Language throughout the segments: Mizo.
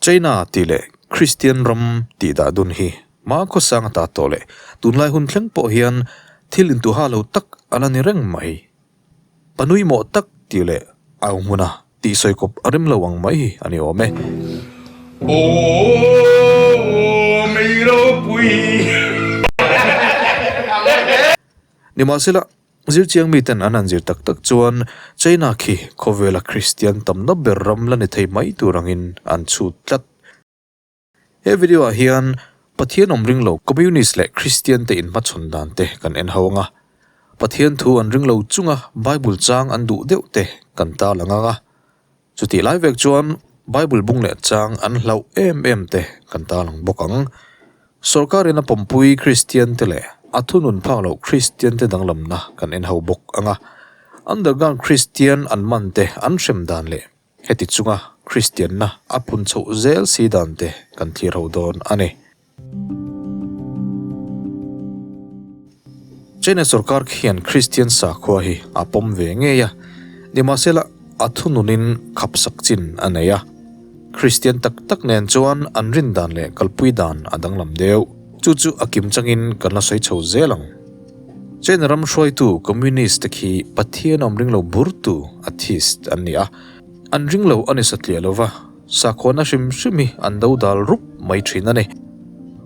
China tih leh Kristian ram tih dah dun hi hma khawsang ata tawh leh tunlai hun thleng pawh hian thil intuha lo tak a la ni reng mai. Panui mawh tak tih leh au hmuna tih sawi kawp a rem lo ang mai hi a ni awm e. Nimahsela, Zirchiang miten an han zir tak tak chuan China khi khawvela Kristian tamna ber ram la ni thei mai tur angin an chhut tlat. He video ah hian Pathian awm ring lo Communist leh Kristian te inhmachhawn dan te kan en ho ang a. Pathian thu an ring lo chunga Bible chang an duh deuh te kan tarlang ang a. Chutih lai vek chuan Bible bung leh chang an hlauh em em te kan tarlang bawk ang. Sorkarin a pawmpui Kristian te leh a thunun phak loh Kristian te danglamna kan en ho bawk ang a, underground Kristian an man te an hrem dan leh heti chunga Kristianna a phun chhoh zel si dan te kan thlir ho dawn a ni. China sorkar khian Kristian sakhua hi a pawm ve ngei a, nimahsela a thununin khapsak chin a nei a. Kristian tak tak nen chuan an rin dan leh kalpui dan a danglam deuh. Chu chu a kim changin kan la sawi chho zel ang. China ram hruaitu Communist te khi Pathian awm ring lo burtu, atheist, an ni a. An ring lo a ni satliah lo va, sakhuana hrim hrim hi an do dal rup mai thin a ni.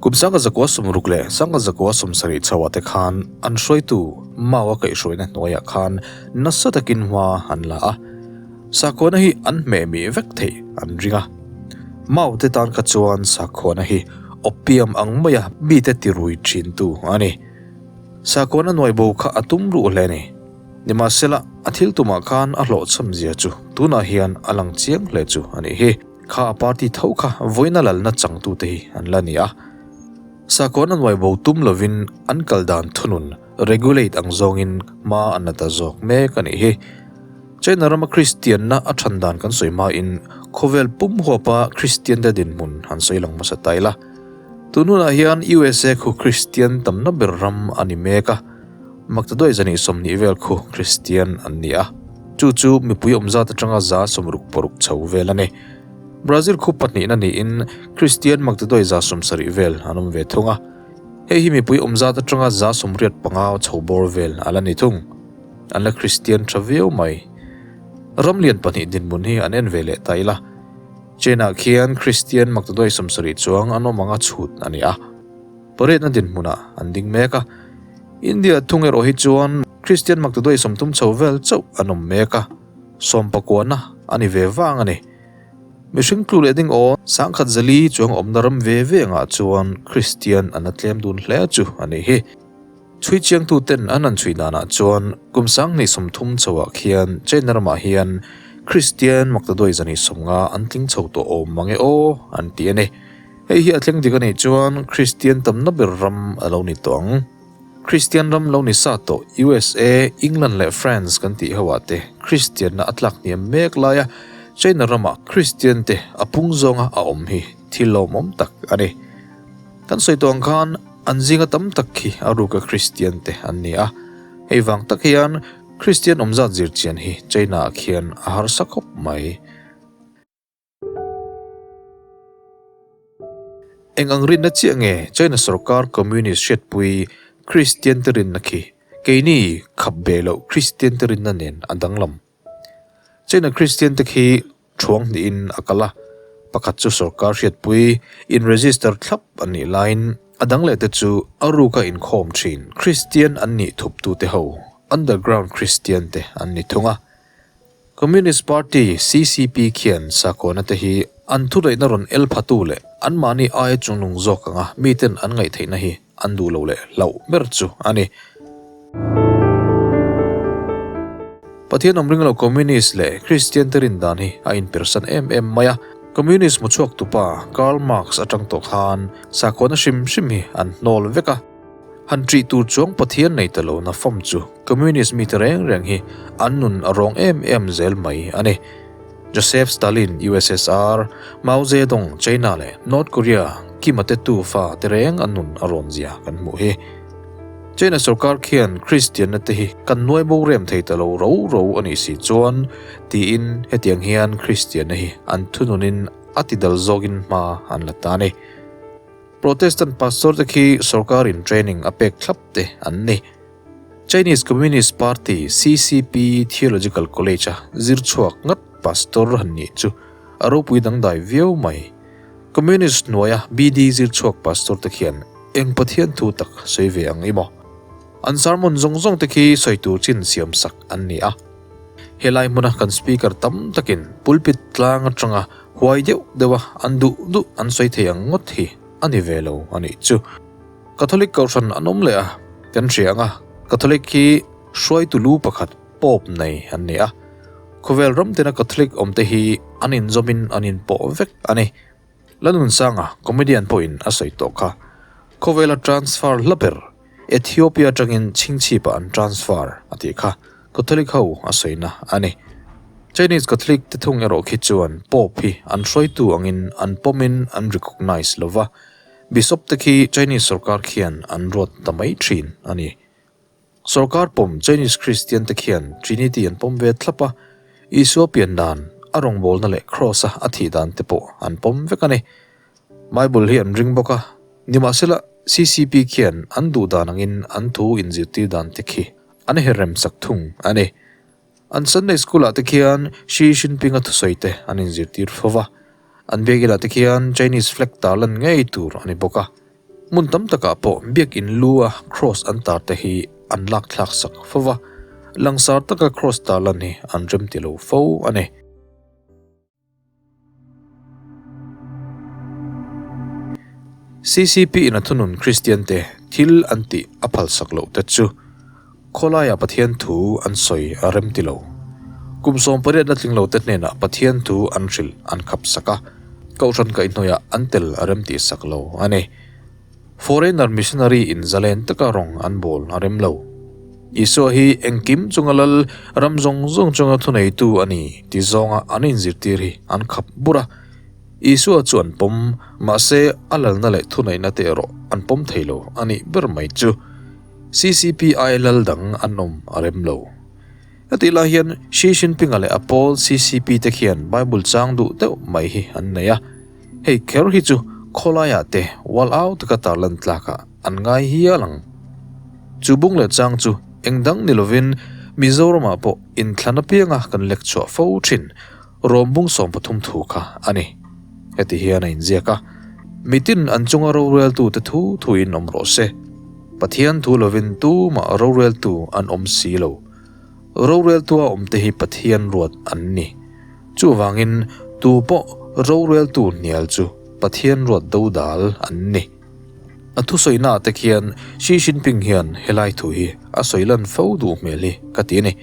Kum 1960 leh 1970 chhoah te khan an hruaitu Mao a kaihhruaina hnuaiah khan nasa takin hma an la a. Sakhuana hi an hmeh mih vek theih an ring a. Mau te tan kha chuan sakhuana hi opium ang maia mite tirui thintu a ni. Sakhuana nuai bo kha a tum ruh hle a ni. Nimahsela, a thil tumah khan a hlawhchham zia chu tunah hian a lang chiang hle chu a nih hi. Kha a party tho kha vawiina lalna changtute hi an la ni a. Sakhuana nuai bo tum lovin an kal dan thunun, regulate, ang zawngin hma an la ta zawk mek a nih hi. China rama Kristianna a than dan kan sawi hmain khawvel pum huapa Kristiante dinhmun han sawi lang hmasa ta ila. Tun hunah hian USA khu Kristian tamna ber ram a ni mek a, Maktaduai zani 20 vel khu Kristian an ni a, chu chu mipui awm zat atanga 60% chho vel a ni. Brazil khu pahnihna niin Kristian Maktaduai 70% vel an awm ve thung a, hei hi mipui awm zat atanga 85% chho bawr vel a la ni thung. An la Kristian tha viau mai. Ram lian pahnih dinhmun hi an en ve leh ta ila. China khian Kristian maktaduai 70 chuang an awm anga chhut a ni a. Pariatna dinhmunah an ding mek a. India thung erawh hi chuan Kristian maktaduai 30 chho vel chauh an awm mek a. Sawmpakuana a ni ve vang a ni. Mihring tlu leh ding aw 1004 chuang awmna ram ve ve angah chuan Kristian an la tlem dun hle chu a nih hi. Chhui chiangtuten an han chhui danah chuan kum 2030 chhoah khian China ramah hian Kristian maktaduai 150 an tling chho tawh awm mang e aw an ti a ni. Hei hi a thleng dik a nih chuan Kristian tamna ber ram a lo ni tawh ang. Kristian ram lo ni sa tawh USA, England leh France kan tih ho ah te Kristianna a tlak hniam mek laia China ramah Kristian te a pung zawnga a awm hi thil lawmawm tak a ni. Kan sawi tawh ang khan An zinga tam tak khi a ruka Kristian te an ni a, hei vang tak hian Kristian awmzat zir chian hi China ah khian a harsa khawp mai. Eng ang rinna chiah nge China sorkar Communist hriatpui Kristian te rinna khi keini khap ve loh Kristian te rinna nen a danglam? China Kristian te khi Thuang hnihin a kal a, pakhat chu sorkar hriatpui in register thlap an nih laiin a dang leh te chu a ruka inkhawm thin Kristian an nih thuptute ho, underground Kristian te an ni thung a. Communist Party, CCP, khian sakawna te hi an thudaihna rawn el phatu leh anmahni aia chungnung zawk anga miten an ngaihtheihna hi an duh lo leh hlauh ber chu a ni. Pathian awm ring lo Communist leh Kristian te rin dan hi a inpersan em em mai a. Communist hmuchhuak tupa Karl Marx atang tawh khan sakhuana hrim hrim hi an hnawl vek a. Han ṭih tur chuang Pathian nei ta lo na fam chu Communist mite reng reng hi an nun a rawng em em zel mai a ni. Joseph Stalin, USSR, Mao Zedong, China leh North Korea, Kim-a te tu fa te reng an nun a rawn zia kan hmuh hi. China sorkar khian Kristianna te hi kan nuai bo rem thei ta lo ro ro a nih si chuan tiin hetiang hian Kristianna hi an thununin a ti dal zawkin hma an la ta a ni. Protestant pastor te khi sorkarin training a pek thlap te an ni. Chinese Communist Party, CCP, Theological College-a zir chhuak ngat pastor han nih chu a ropui dangdai viau mai. Communist hnuaia BD zir chhuak pastor te khian eng Pathian thu tak sawi ve ang i maw? An sermon zawng zawng te khi sawi tur chin siam sak an ni a. Helai hmuna kan speaker tam takin pulpit tlang atanga huai deuh deuha an duh duh an sawi thei ang ngawt hi a ni ve lo a nih chu. Catholic kohhran an awm leh a, kan hria ang a, Catholic hi hruaitu lu pakhat Pope nei an ni a. Khawvel ram tina Catholic awmte hi an inzawmin an inpawh vek a ni. Lanunsanga comedian pawhin a sawi tawh kha. Khawvela transfer hla ber Ethiopia atangin chhingchhipah an transfer a tih kha Catholic ho a sawina a ni. Chinese Catholic te thung erawh khi chuan Pope hi an hruaitu angin an pawmin an recognize lova, Bishop te khi Chinese sorkar khian an ruat ta mai thin a ni. Sorkar pawm Chinese Christian te khian Trinity an pawm ve thlap a, Isua pian dan, a rawngbawlna leh Kraws-a a thih dan te pawh an pawm vek a ni. Bible hi an ring bawk a, nimahsela CCP khian an duh dan angin an thu inzirtir dan te khi an herrem sak thung a ni. An Sunday School ah te khian Xi Jinping-a thusawi te an inzirtir fo va, an biakinah te khian Chinese flag tarlan ngei tur a ni bawk a. Hmun tam takah pawh biakin lu a cross an tar te hi an lak thlak sak fo va, langsar taka cross tarlan hi an rem ti lo fo a ni. CCP in a thunun Kristian te thil an tih a phalsak loh te chu khawlaiah Pathian thu an sawi a rem ti lo. Kum 18 la tling lo te hnenah Pathian thu an hrilh an khap sak a, Kohhran kaihhnawihah an tel a rem tih sak lo a ni. Foreigner missionary in zalen taka rawng an bawl a rem lo. Isua hi engkim chunga lal, ram zawng zawng chunga thuneitu a ni ti zawnga an inzirtir hi an khap bur a. Isua chu an pawm, mahse a lalna leh thuneihna te erawh an pawm thei lo a nih ber mai chu. CCP ai lal dang an awm a rem lo. Hetih lai hian Xi Jinping-a leh a pawl CCP te khian Bible chang duh deuh mai hi an nei a. Hei kher hi chu khawlaiah te wal au taka tarlan tlakah an ngai hial ang. Chu bung leh chang chu eng dang ni lovin Mizoramah pawh inthlan apianga kan lek chhuah fo thin rawm bung 13 thu kha a ni. Heti hian a inziak a, Mitin an chunga roreltute thu thuin awm rawh se. Pathian thu lovin tumah roreltu an awm si lo. Roreltua awmte hi Pathian ruat an ni. Chuvangin, tu pawh roreltu hnial chu Pathian ruat dodal an ni. A thusawi-naah te khian Xi Jinping hian helai thu hi a sawi lan fo duh hmel hi ka ti a ni.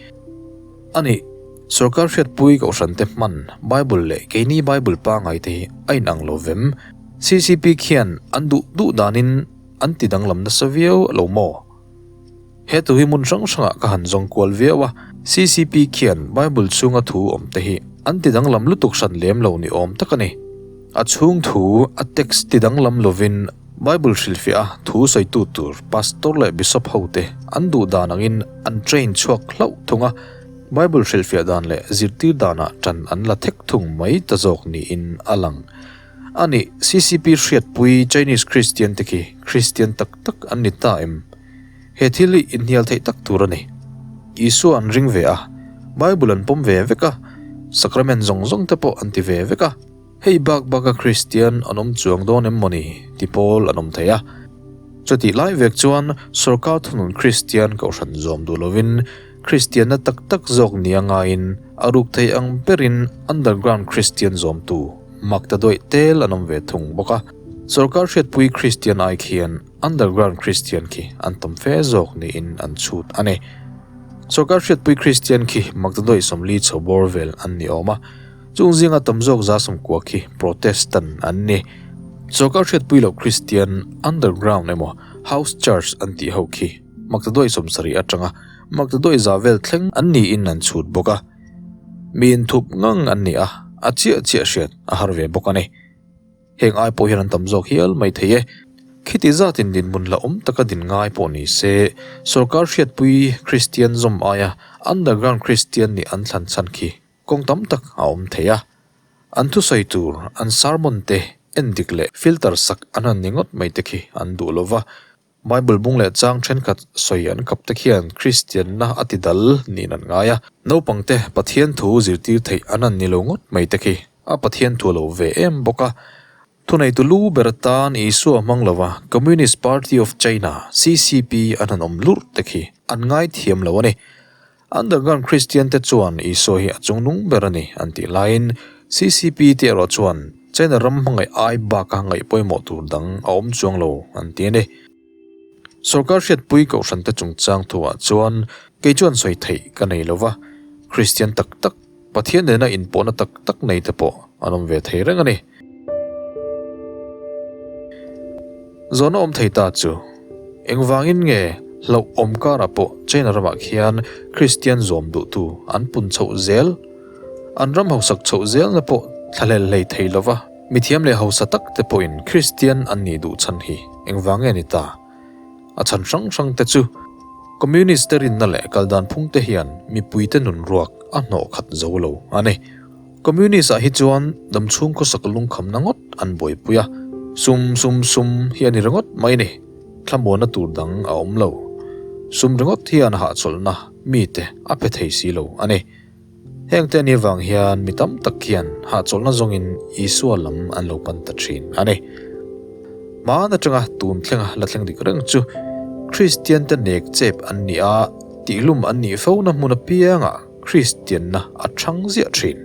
A nih, sorkar hriatpui kohhrante hman Bible leh keini Bible pangai te hi a inang lo vem? CCP khian an duh duh danin an ti danglam nasa viau lo maw? He thu hi hmun hrang hrangah ka han zawng kual viau a, CCP khian Bible chhunga thu awm te hi an ti danglam lutuk hran lem lo ni awm tak a ni. A chhung thu, a text ti danglam lovin Bible hrilhfiah a thu sawitu tur Pastor leh Bishop ho te an duh dan angin an train chhuak hlauh thung a, Bible hrilhfiah dan leh zirtir danah tan an la thek thung mai ta zawk niin a lang. A nih, CCP hriatpui Chinese Christian te khi Christian tak tak an ni ta em? He thil hi inhnial theih tak tur a ni. Isua an ring ve a, Bible an pawm ve vek a, sacrament zawng zawng te pawh an ti ve vek a. Hei bak baka Kristian an awm chuang dawn em mawni ti pawl an awm thei a. Chutih lai vek chuan sorkar thunun Kristian kohhran zawm duh lovin Kristianna tak tak zawk nia ngaiin a ruk thei ang berin underground Kristian zawmtu mak ta dawih tel an awm ve thung bawk a. Sorkar hriatpui Kristian ai khian Underground Christian khi an tam fe zawk niin an chhut a ni. Sorkar hriatpui Christian khi Magdadoi 40 chho bawr vel an ni awm a, chung zinga tam zawk 90 khi Protestant an ni. Sorkar hriatpui loh Christian Underground emaw House Church an tih ho khi Magdadoi 70 atanga Magdadoi 100 vel thleng an niin an chhut bawk a. Mi inthup ngang an ni a, a chiah chiah hriat a har ve bawk a ni. Heng ai pawh hian an tam zawk hial mai thei e. Khiti zatin dinhmun la awm taka din ngai pawh ni se, sorkar hriatpui Kristian zawm aia underground Kristian nih an thlan chhan khi kawng tam tak a awm thei a. An thusawi tur, an sermon te endik leh filter sak an han ni ngawt mai te khi an duh lo va. Bible bung leh chang thenkhat sawi an kap te khian Kristianna a ti dal niin an ngai a. Naupang te Pathian thu zirtir theih an han ni lo ngawt mai te khi a Pathian thu lo ve em bawk a. Thuneitu lu ber atan Isua hmang lova Communist Party of China, CCP, an han awm lurh te khi an ngaithiam lo a ni. Underground Kristian te chuan Isua hi a chungnung ber a ni an tih laiin CCP te erawh chuan China ram hmangaih ai baka ngaih pawimawh tur dang a awm chuang lo an ti a ni. Sorkar hriatpui kohhran te chungchang thuah chuan kei chuan sawi theih ka nei lo va, Kristian tak tak, Pathian nena inpawhna tak tak nei te pawh an awm ve thei reng a ni. Zawhna awm thei ta chu, engvangin nge hlauh awm karah pawh China ramah khian Kristian zawm duhtu an pun chhoh zel? An ram hausak chhoh zelna pawh thlahlel hlei thei lova mithiam leh hausa tak te pawhin Kristian an nih duh chhan hi engvang nge ni ta? A chhan hrang hrang te chu Communist te rinna leh kal dan phung te hian mipui te nun ruak a hnawh khat zo lo a ni. Communist ah hi chuan damchhung khawsak lungkhamna ngawt an buaipui a, sum sum sum hi a ni ringawt mai ni, thlamuanna tur dang a awm lo. Sum ringawt hian hahchawlhna mite a pe thei si lo a ni. Heng te ni vang hian mi tam tak hian hahchawlhna zawngin Isua lam an lo pan ta thin a ni. Hmaan atanga tun thlenga la thleng dik reng chu Kristian te nek chep an ni a, tihlum an nih fo na hmun apiangah Kristianna a thang ziah thin.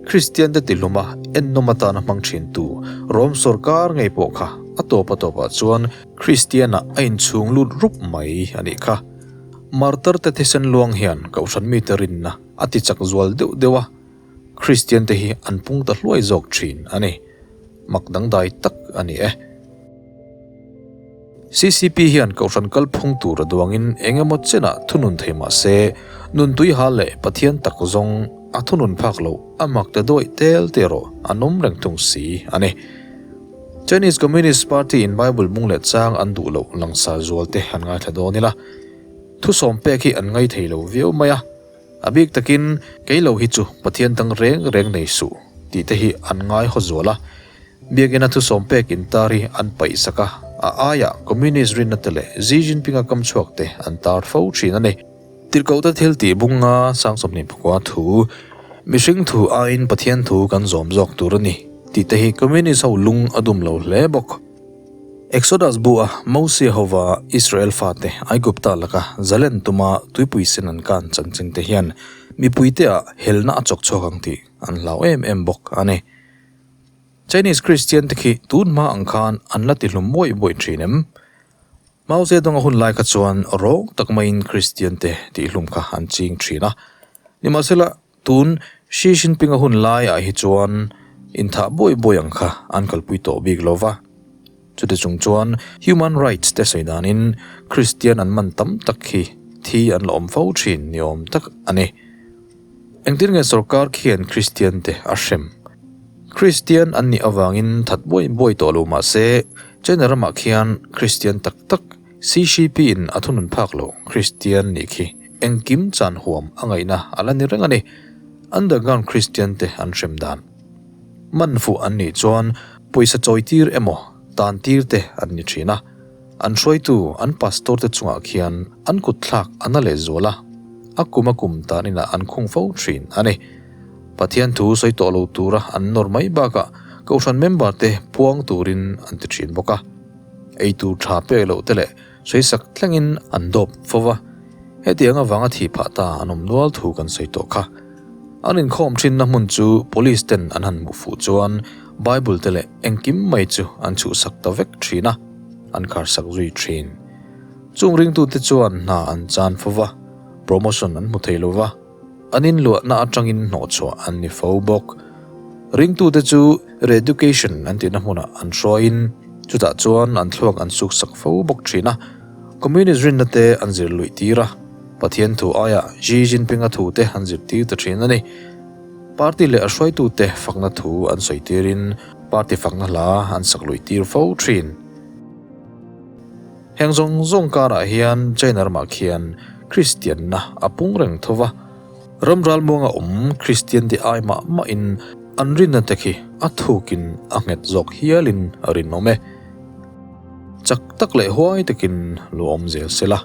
Kristian te tihluma ennawm atana hmang thintu Rom sawrkar ngei pawh kha a tawp a tawpah chuan Kristianah a inchhung lut rup mai a nih kha. Martar te thisen luang hian Kohhran mite rinna a ti chak zual deuh deuh a, Kristian te hi an pung ta hluai zawk thin a ni. Mak dangdai tak a ni e. CCP hian Kohhran kalphung tur a duangin eng emaw chenah thunun thei mah se, nun tui hal leh Pathian tak zawng a thunun phak loh a mak ta dawih tel te erawh an awm reng thung si a ni. Chinese Communist Party in Bible bung leh chang an duh loh langsar zual te han ngaithla dawn ila, thusawm pek hi an ngai thei lo viau mai a, a bik takin kei lo hi chu Pathian dang reng reng nei suh tih te hi an ngai haw zual a, biakina thusawm pek intar hi an paih sak a, a aiah Communist rinna te leh Xi Jinping-a kam chhuak te an tar fo thin a ni. Tirhkohte thil tih bunga sang 24 thu, Mihring thu aiin Pathian thu kan zawm zawk tur a ni, tih te hi Communist ho lung a dum lo hle bawk. Exodus bu a Mosia hova Israel fate Aigupta laka zalen tuma tuipui sen an kan chanchin te hian mipuite ah helna a chawk chhuak ang tih an hlau em em bawk a ni. Chinese Christian te khi tun hma ang khan an la ti hlum buaih buaih thin em? Mao Zedong a hun lai kha chuan rawng tak maiin Kristian te tihhlum kha an ching thin a. Nimahsela, tun Xi Jinping a hun laiah hi chuan inthah buai buai ang kha an kalpui tawh bik lo va. Chuti chung chuan human rights te sawi danin Kristian an man tam tak hi thi an la awm fo thin ni awm tak a ni. Engtin nge sorkar khian Kristian te a hrem? Kristian an nih avangin that buai buai tawh lo mah se, China ramah khian Kristian tak tak, CCP in a thunun phak lo Kristian nih khi engkim chan huam a ngaihna a la ni reng a ni. Underground Kristian te an hrem dan. Man fuh an nih chuan pawisa chawi tir emaw tan tir te an ni thin a. An hruaitu, an pastor te chungah khian an kut thlak a na leh zual a, a kum a kum tan inah an khung fo thin a ni. Pathian thu sawi tawh lo tura an nawr mai bakah Kohhran member te puang turin an ti thin bawk a. Ei tur tha pek loh te leh sawisak thlengin an dawp fo va, hetiang avanga thih phah ta an awm nual thu kan sawi tawh kha. An inkhawm thinna hmun chu Police ten an han hmuh fuh chuan Bible te leh engkim mai chu an chhuhsak ta vek thin a, an kharsak zui thin. Chung ringtute chuan hna an chan fo va, promotion an hmu thei lo va. An inluahna atangin hnawhchhuah an ni fo bawk. Ringtute chu re-education an tihna hmunah an hruaiin chutah chuan an thluak an suksak fo bawk thin a. Communist rinna te an zir luih tir a, Pathian thu aiah Xi Jinping-a thu te an zirtir ta thin a ni. Party leh a hruaitute fakna thu an sawi tirin party fakna hla an sak luih tir fo thin. Heng zawng zawng karah hian China ramah khian Kristianna a pung reng tho va, ram ralmuanga awm Kristiante ai mah mahin An rinna te khi a thukin a nghet zawk hialin a rinawm e. Chak tak leh huai takin lu awm zel se la.